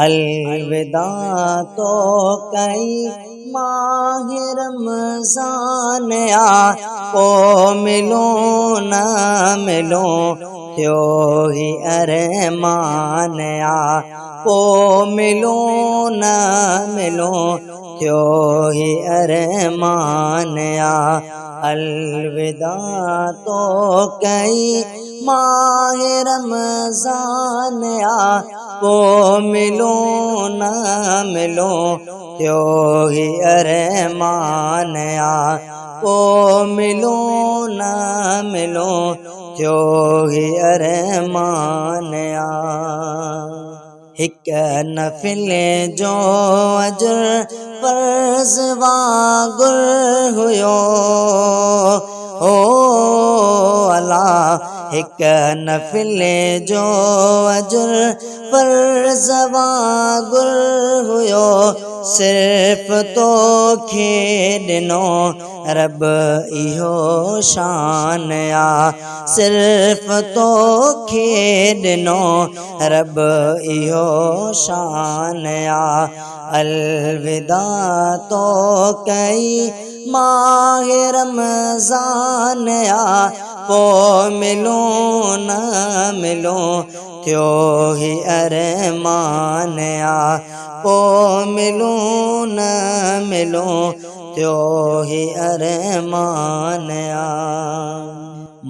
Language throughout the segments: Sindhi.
الوداع تو ڪئي ماه رمضان آ، پو ملون نه ملون ٿيو هي ارمان آ، پو ملون نه ملون ٿيو هي ارمان آ. الوداع تو ڪئي ماه رمضان آ، پو ملون نه ملون ٿيو هي ارمان آ، پو ملون نه ملون ٿيو هي ارمان آ. هڪ نفل جو اجر فرض وانگر هيو، هو الله، هڪ نفل جو اجر فرض وانگر هيو، صرف توکي ڏنو رب اهو شان آ، صرف توکي ڏنو رب اهو شان آ. الوداع تو ڪئي ماه رمضان آ، پو ملون نه ملون ٿيو هي ارمان آ، پو ملون نه ملون ٿيو هي ارمان آ.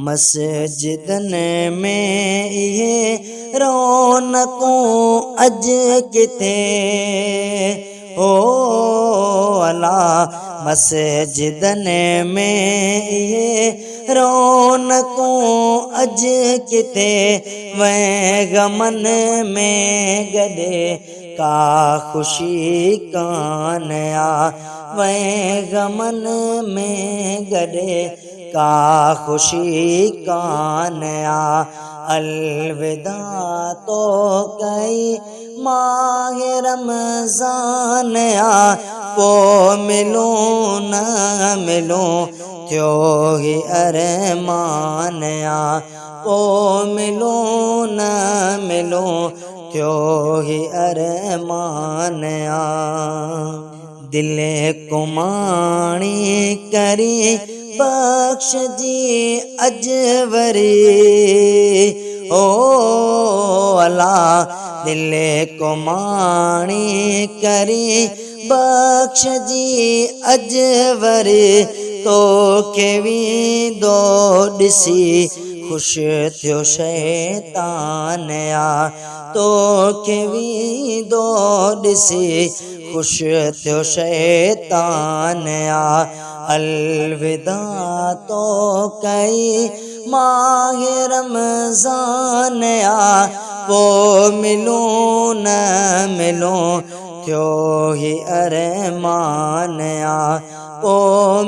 مسجدن ۾ اهي رونقون اڄ ڪٿي، هو الله، مسجدن ۾ اهي رونقون اڄ ڪٿي، وي غمن ۾ گڏي ڪا خوشي ڪانه آ، وي غمن ۾ گڏي ڪا خوشي ڪانه آ. الوداع تو ڪئي ماه رمضان آ، پو ملون نه ملون ٿيو هي ارمان آ، پو ملون نه ملون ٿيو هي ارمان آ. دل ڪماڻي ڪري بخش جي اڄ وري، او الله، دل ڪماڻي ڪري بخش جي اڄ وري، توکي ويندو ڏسي خوش ٿيو شيطان آ، توکي ويندو ڏسي خوش ٿيو شيطان آ. الوداع تو ڪئي ماه رمضان آ، پو ملون نه ملون ٿيو هي ارمان آ، پو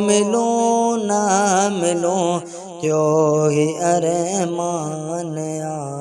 ملون نه ملون ٿيو هي ارمان آ.